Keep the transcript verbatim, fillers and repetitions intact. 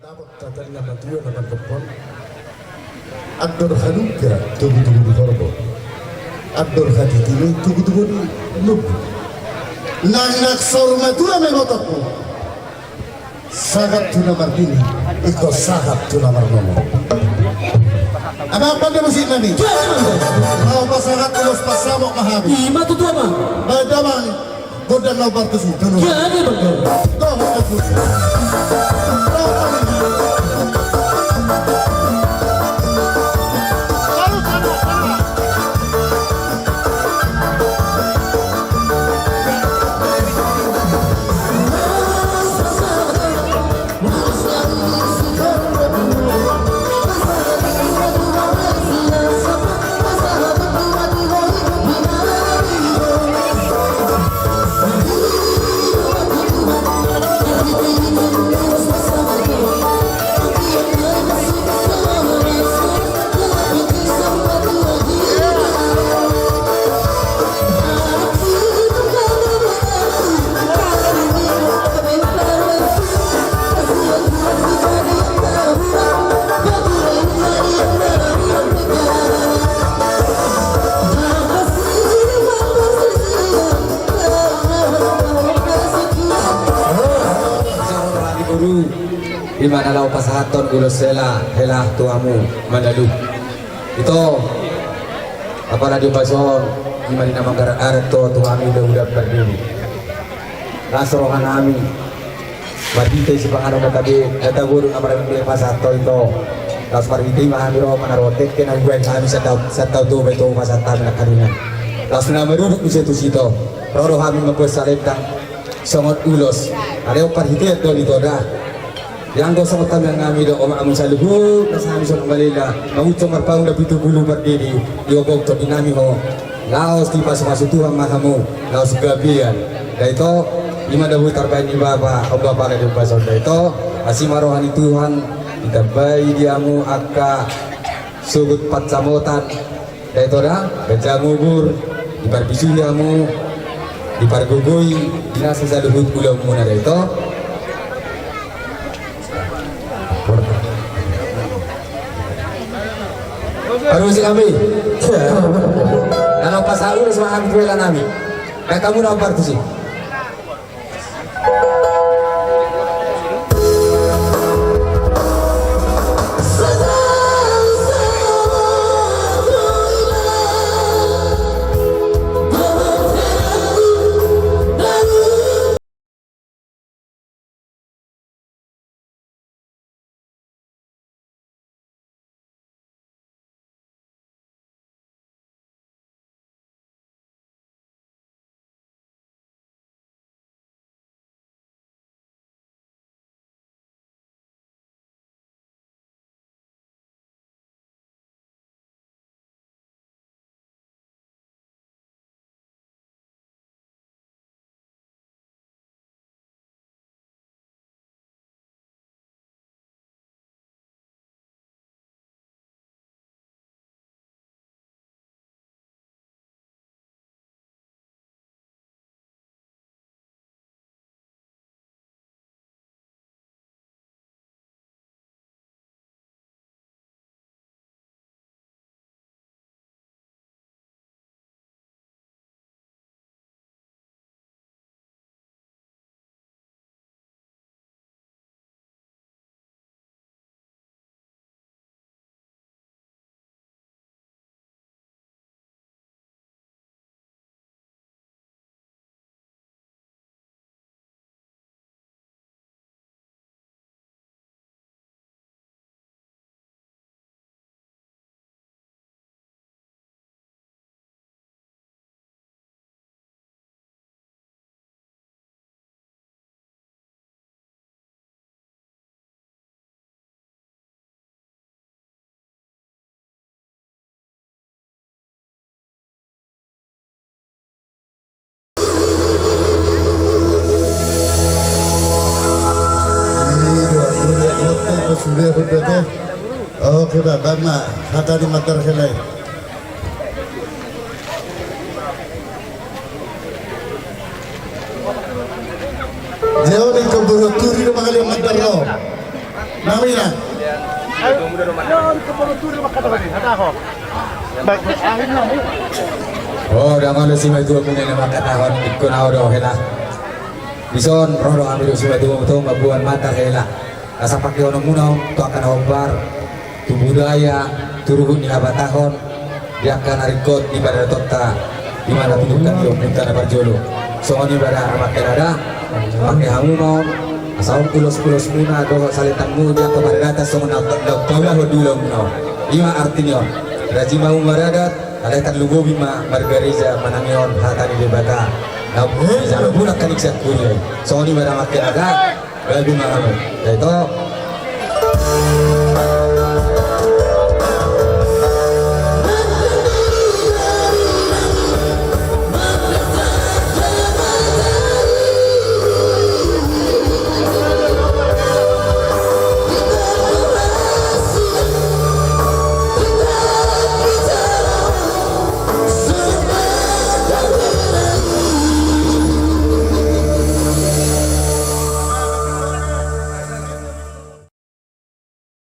Abot tatan na matua na mandokkon. Andor halumpang tugu-tugu ni horbo. Andor hatiti ni tugu-tugu ni lombu. Nang nang saur matua ma ibotongku. Sahat tu na marnini, ingkon sahat tu na marnono. Amang pande musik nami. Laho pasahat ulos pansamot ma hami. Ima tutu amang. Baen damang. Gondang na umpartusi. Jadi betul. Boru, ima na laho pasahathon ulos hela, hela tu hamu mandalu. Ito, apala di ombas on, ima di na manggarar-arar ito tu hami uda-uda pardiri. Las roha nami. Marhite sipanganon na tabe, na tagodang na marhite pasahat ito. Laos marhite i ma hami ro manarotek ke na hubaen hami sandau sandau toba ito pasahat hami na karingan. Laos na maruduk muse tusi ito. Ro do hami mamboan salendang songon ulos. Alai on parhitean do ni ito da. Ianggo songon tamiang nami do omak hamu saluhut nasa hami songon malela. Mangunsong marpaung na pitu pulu pardidi. Di obok tondi nami ho. Laos dipasupasu Tuhan ma hamu, laos gabean. Da ito, ima da boi tarbaen ni bapa, on bapa na di ombas on da ito, asi ma roha ni Tuhan, ditambai di hamu angka sogot pansamotan, da ito da, ganjang umur, diparbisuhi hamu, dipargogoi, di nasa saluhut ulaonmuna da ito. Parusi nami. Dalam pasal ulos ma hami tu hela nami. Katamu na partusi. Oke, Pak, bana hata di matar helai. Jauh di keburu turi di mangali matar lo. Namina. Oh, dang olo simatuamuna na mangkatahon, ingkon ahu do hela. Dison ro do hami do simatuamuna mamboan mata hela. Asa pangkeononmuna on tu angka na hombar, tu budaya, tu ruhut ni habatahon, di angka na ringkot di paradatonta, di mana pidungkan di ompunta na parjolo. Songon i ma da amang hela da, pangke hamu ma on, asa on ulos-ulosmuna dohot saletanmu di angka paradatan songon na, na paulahon di ulaonmuna on. I ma arti ni on. Rajin ma hamu maradat, alai tarlumobi ma margareja manangihon hata ni Debata. Na jala mulak hami sian huria i. Songon i ma da amang hela da. Gabe ma hamu. Ito,